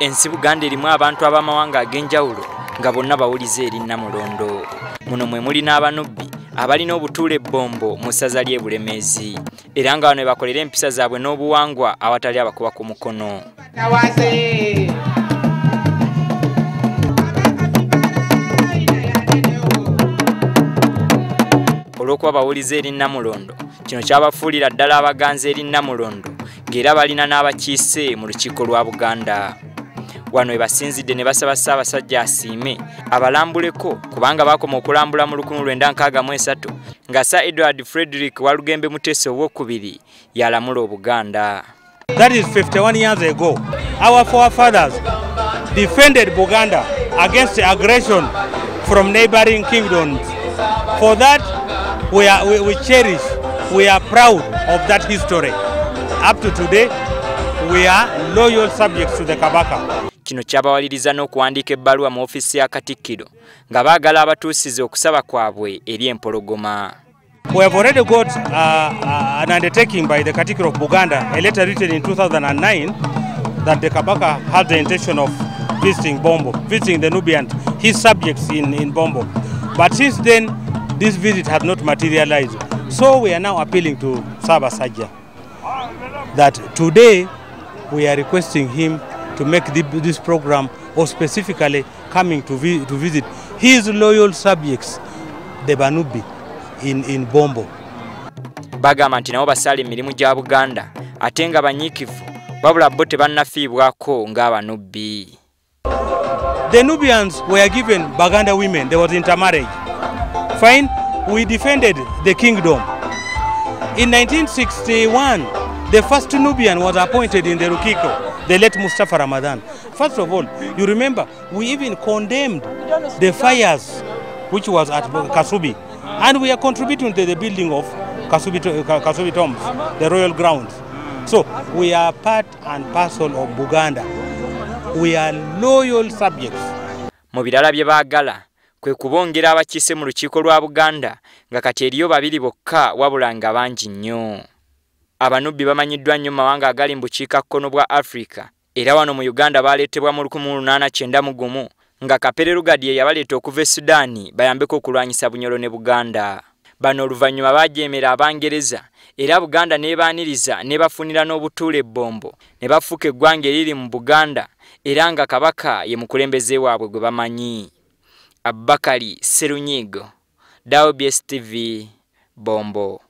Ensi Buganda erimu abantu ab'amawanga ag'enjawulo nga bonna bawulize eri Nnamulondo. Muno mwe muli n'Abanubbi abalina obutuula ebbombo mu ssaza ly'e Bulemeezi, era nga bano bakolera empisa zaabwe n'obuwangwa awatali abakuba ku mukono. Olw'okuba bawulize eri Nnamulondo, kino kyabafuulira ddala abaganzi eri Nnamulondo, ng'era balina n'abakiise mu lukiiko lwa Buganda. Wano we basinzidde ne basaba Ssaabasajja asiime abalambuleko, kubanga baakoma okulambula mu 1963 nga Sir Edward Frederick Walugembe Mutesa owokubiri yalamula Obuganda. That is 51 years ago. Our forefathers defended Buganda against aggression from neighboring kingdoms. For that, we cherish, we are proud of that history. Up to today, we are loyal subjects to the Kabaka. Kino kyabawaliriza n'okuwandiika ebbaluwa mu ofiisi ya Katikkiro nga baagala abatuusize okusaba kwabwe eri empologoma. We have already got an undertaking by the Katikkiro of Buganda, a letter written in 2009 that the Kabaka had the intention of visiting Bombo, visiting the Nubians, his subjects in Bombo. But since then, this visit has not materialized. So we are now appealing to Ssaabasajja that today we are requesting him to make this program, or specifically coming to visit his loyal subjects, the Banubi, in Bombo. Bagamba nti nabo basaala emirimu gya Buganda ate nga banyiikivu, wabula bo tebannafiibwako ng'Abanubbi. The Nubians were given Baganda women. There was intermarriage. Fine, we defended the kingdom. In 1961, the first Nubian was appointed in the Rukiko, the late Mustafa Ramadan. First of all, you remember, we even condemned the fires which was at Kasubi, and we are contributing to the building of Kasubi tombs, the royal grounds. So we are part and parcel of Buganda. We are loyal subjects. Mu birala bye baagala kwe kubongera abakiise mu lukiiko lwa Buganda nga kati eriyo babiri bokka, wabula nga bangi nnyo. Abanubbi bamanyiddwa nnyo mu mawanga agali mu bukiikakkono bwa Afrika, era wano mu Uganda baleetebwa mu 1891 nga Kapere Lugard ye yabaleeta okuva e Sudaani bayambeko okulwanyisa Bunyoro ne Buganda. Bano oluvannyuma baajeemera Abangereza, era Buganda n'ebaaniriza n'ebafunira n'obutuula ebbombo ne bafuuka eggwanga eriri mu Buganda, era nga Kabaka ye mukulembeze waabwe gwe bamanyi. Abubakari Serunyigo, WBS TV, Bombo.